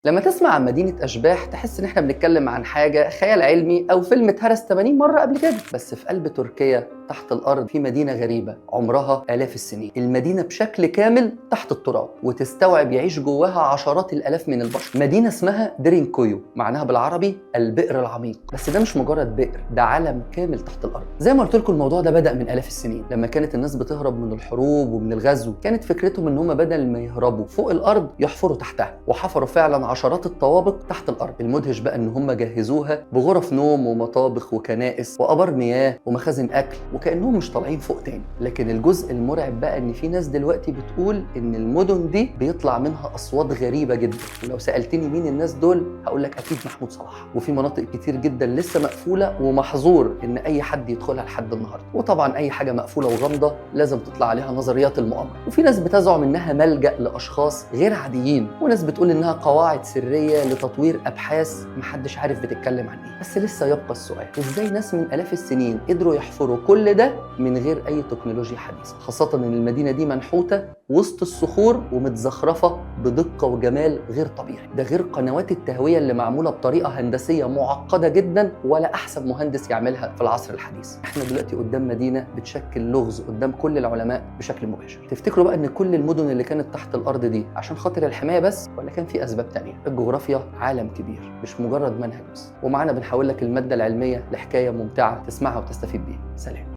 لما تسمع عن مدينة أشباح تحس إن إحنا بنتكلم عن حاجة خيال علمي أو فيلم اتهرس 80 مرة قبل كده. بس في قلب تركيا تحت الأرض في مدينة غريبة عمرها آلاف السنين. المدينة بشكل كامل تحت التراب وتستوعب يعيش جواها عشرات الآلاف من البشر. مدينة اسمها ديرينكويو، معناها بالعربي البئر العميق. بس ده مش مجرد بئر، ده عالم كامل تحت الأرض. زي ما قلت لكم الموضوع ده بدأ من آلاف السنين لما كانت الناس بتهرب من الحروب ومن الغزو. كانت فكرتهم ان هم بدل ما يهربوا فوق الأرض يحفروا تحتها، وحفروا فعلا عشرات الطوابق تحت الأرض. المدهش بقى ان هم جهزوها بغرف نوم ومطابخ وكنائس وآبار مياه ومخازن أكل، وكأنهم مش طالعين فوق تاني. لكن الجزء المرعب بقى ان في ناس دلوقتي بتقول ان المدن دي بيطلع منها اصوات غريبة جدا، ولو سالتني مين الناس دول هقول لك اكيد محمود صلاح. وفي مناطق كتير جدا لسه مقفولة ومحظور ان اي حد يدخلها لحد النهارده. وطبعا اي حاجة مقفولة وغامضه لازم تطلع عليها نظريات المؤامرة. وفي ناس بتزعم انها ملجأ لاشخاص غير عاديين، وناس بتقول انها قواعد سرية لتطوير ابحاث محدش عارف بتتكلم عن ايه. بس لسه يبقى السؤال، ازاي ناس من الاف السنين قدروا يحفروا كل ده من غير اي تكنولوجيا حديثه، خاصة ان المدينة دي منحوته وسط الصخور ومتزخرفه بدقة وجمال غير طبيعي. ده غير قنوات التهويه اللي معمولة بطريقة هندسية معقدة جدا ولا احسن مهندس يعملها في العصر الحديث. احنا دلوقتي قدام مدينة بتشكل لغز قدام كل العلماء بشكل مباشر. تفتكروا بقى ان كل المدن اللي كانت تحت الارض دي عشان خاطر الحماية بس، ولا كان في اسباب تانية؟ الجغرافيا عالم كبير مش مجرد منهج بس، ومعانا بنحول لك المادة العلمية لحكاية ممتعة تسمعها وتستفيد بيها. سلام.